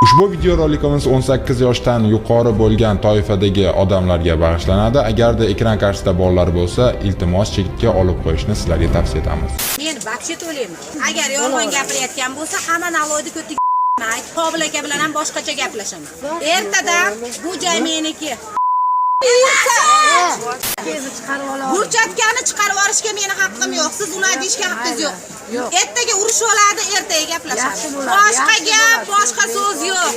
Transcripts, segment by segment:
Ushbu videorolikimiz 18 yoshdan yuqori bo'lgan toifadagi odamlarga bag'ishlanadi. Agarda ekran qarshisida bolalar bo'lsa, iltimos chekka olib qo'yishni sizlarga tavsiya etamiz. Men вообще to'layman. Agar yolg'on gapirayotgan bo'lsa, hamma налог ni ko'tiga ayt. Qobil aka bilan ham boshqacha gaplashaman. Ertadan bu joy meniki. Burchatkani chiqarib yuborishga meni haqqim yo'q. Siz ular deyishga haqqingiz yo'q. Ertaga urush oladi, ertaga gaplashamiz. Boshqa gap, boshqa so'z yo'q.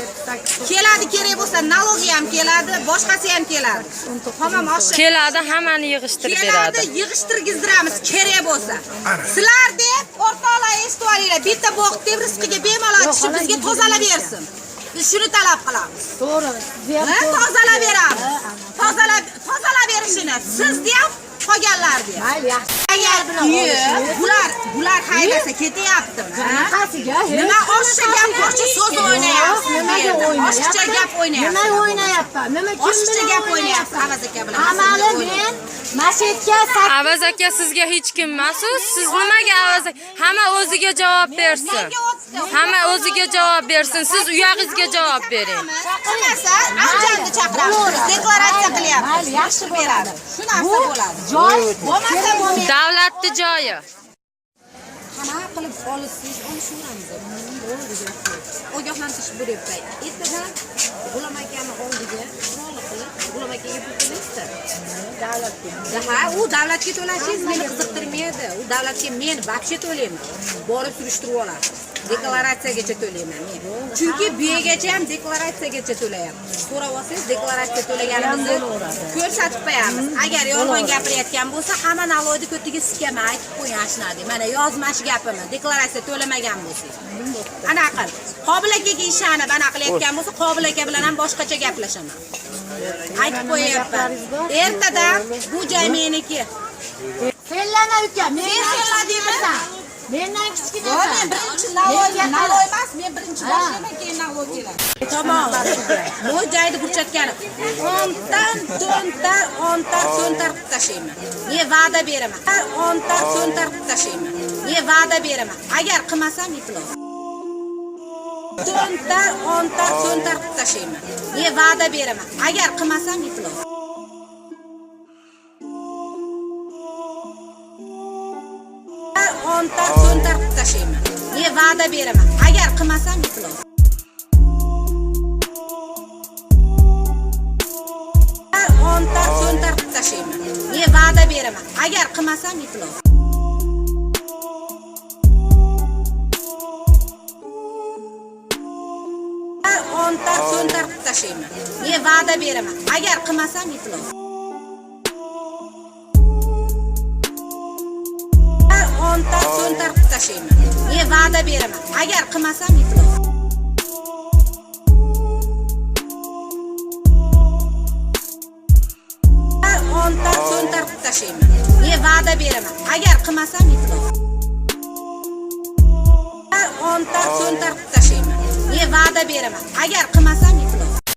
Keladi kerak bo'lsa, налог i ham keladi, boshqasi ham keladi. Tamom, osha. Keladi, hammani yig'ishtirib Keladi, beradi. yig'ishtirgizdiramiz kerak bo'lsa. Sizlar deb o'rtoqlar eshitib olinglar, bitta bo'q deb rizqiga bemalol tushib bizga tozalab bersin. Biz shuni talab qilamiz. To'g'ri. Ha, tozalab beramiz. Tozalab tozalab berishini siz ham qolganlar deb. Mayli, yaxshi. Agar bular haydasa ketyaptimi? Qanaqasiga? Nima oshiqcha gap, boshqa so'z o'ynayapsiz. Nimaga o'ynayapman? Oshiqcha gap o'ynayapsiz. Nima o'ynayapman? Nima kim Oshiqcha bilan gap o'ynayapsiz o'ynayapman? Avaz aka bilan. Amali men mashetga Avaz aka sizga hech kim emas-u. Siz nimaga Avaz aka? Hamma o'ziga javob bersin. Hamma o'ziga javob bersin. Siz uyog'ingizga javob bering. Chaqirmasa, anjamni chaqiramiz. Deklaratsiya qilyapmiz. Mayli, yaxshi beradi. Shu narsa bo'ladi. Joy Bo'lmasa bo'lmaydi. Davlatni joyi. Qanaqa qilib olsangiz olishaveramiz. Ogohlantirish bo'lyapti. Ertadan G'ulom akani oldiga chiroyli qilib, G'ulom akaga pul to'laysizda. Davlatga. Ha, u davlatga to'lashingiz meni qiziqtirmaydi. U davlatga men вообще to'layman. Borib surishtirib olasiz. Deklaratsiyagacha to'layman men. Chunki bu yergacha ham deklaratsiyagacha to'layapmiz. So'rab olsangiz deklaratsiya to'laganimizni ko'rsatib qo'yamiz. Agar yolg'on gapirayotgan bo'lsa, hamma налог ni ko'tiga sikaman, aytib qo'ying ashunadi. Mana yozmash gapimni, deklaratsiya to'lamagan bo'lsangiz. Ana qil. Qobil akaga ishonib ana qilayotgan bo'lsa, Qobil aka bilan ham boshqacha gaplashaman. Aytib qo'yapman. Ertadan bu joy meniki. Sellama uka, Sen mendan selladingmi? kichkinasan. Mendan Yo'q, kichkinasan. men birinchi налог, налог emas, men birinchi boshlayman, keyin налог keladi. Tamom. Bu joyni burchatkani. O'ntan to'ntar, o'ntar to'ntar qilib tashlayman. Men va'da beraman. O'ntar to'ntar qilib tashlayman. Men va'da beraman. Agar qilmasam iflos. To'ntar, o'ntar to'ntar qilib tashlayman. Men va'da beraman. Agar qilmasam iflos. O'ntar to'ntar qilib tashlayman. Men va'da beraman. Agar qilmasam iflos. O'ntar to'ntar qilib tashlayman. Men va'da beraman. Agar qilmasam iflos. O'ntar to'ntar qilib tashlayman. Men va'da beraman. Agar qilmasam iflos. O'ntar to'ntar qilib tashlayman. Men va'da beraman. Agar qilmasam iflos. O'ntar to'ntar qilib tashlayman. Men va'da beraman. Agar qilmasam iflos. O'ntar to'ntar qilib tashlayman. Men va'da beraman. Agar qilmasam iflos.